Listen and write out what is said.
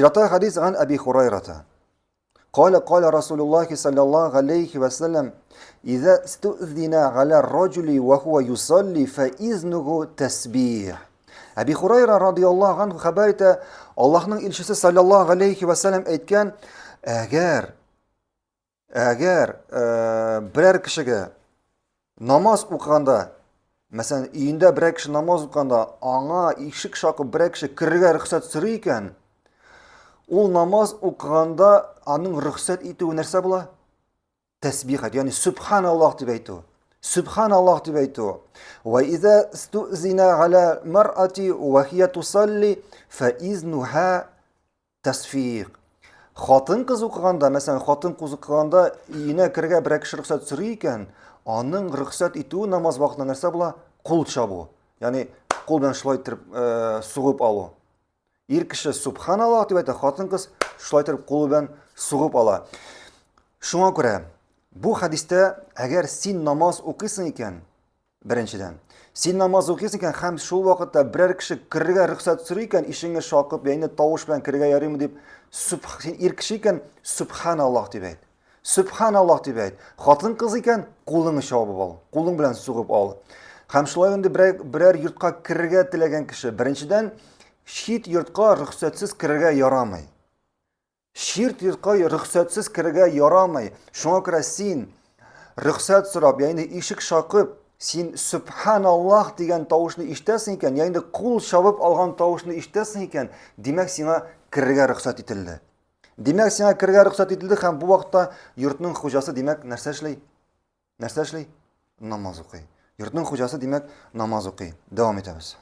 Чираттагы хәдис ган Әби Хурайрата. قال قال رسول الله صلى الله عليه وسلم إذا استؤذن على الرجل وهو يصلي فإذنه تسبيح Әби Хурайра радиаллаһу анху хәбәр итә, Аллаһның илчесе саллаллаһу алейхи ва саллям әйткән, әгәр Әгәр э, берәр кешегә намаз укыганда, мәсәлән, өендә берәр кеше намаз укыганда, аңа ишек шакып берәр кеше керергә рөхсәт сорый икән, ул намаз укыганда аның рөхсәт итүе нәрсә була? Тәсбих әйтү, ягъни сүбханаллаһ дип әйтү. Сүбханаллаһ дип әйтү. Ва иза стузина аля мар'ати ва хия тусалли фа изнуха Тәсфик. Хатын-кыз укыганда, мәсәлән, хатын-кыз укыганда өенә керергә берәр кеше рөхсәт сорый икән, аның рөхсәт итүе намаз вакытында нәрсә була? Кул чабу. Ягъни кул белән шулай итеп э, сугып алу. Ир кеше субханаллах дип әйтә, хатын-кыз шулай итеп кулы белән сугып ала. Шуңа күрә бу хәдистә әгәр син намаз укыйсың икән, Беренчедән, син намаз укыйсың икән һәм шул вакытта берәр кеше керергә рөхсәт сорый икән, ишеңне шакып, яисә тавыш белән керергә ярыймы дип, син ир кеше икән, сүбханаллаһ дип әйт. Сүбханаллаһ дип әйт. Хатын кыз икән, кулыңны чабып ал, кулың белән сугып ал. Һәм шулай инде берәр, берәр йортка керергә теләгән кеше, беренчедән, чит йортка рөхсәтсез керергә ярамый. Чирт йортка рөхсәтсез керергә ярамый. Шуңа күрә син рөхсәт сорап, ягъни ишек шакып, син Сүбханаллаһ дигән тавышны ишетәсең икән, ягъни кул чабып алган тавышны ишетәсең икән, димәк сиңа керергә рөхсәт ителде. Димәк сиңа керергә рөхсәт ителде һәм бу вакытта йортның хуҗасы димәк нәрсә эшли? Нәрсә эшли? Намаз укый. Йортның хуҗасы димәк намаз укый. Дәвам итәбез.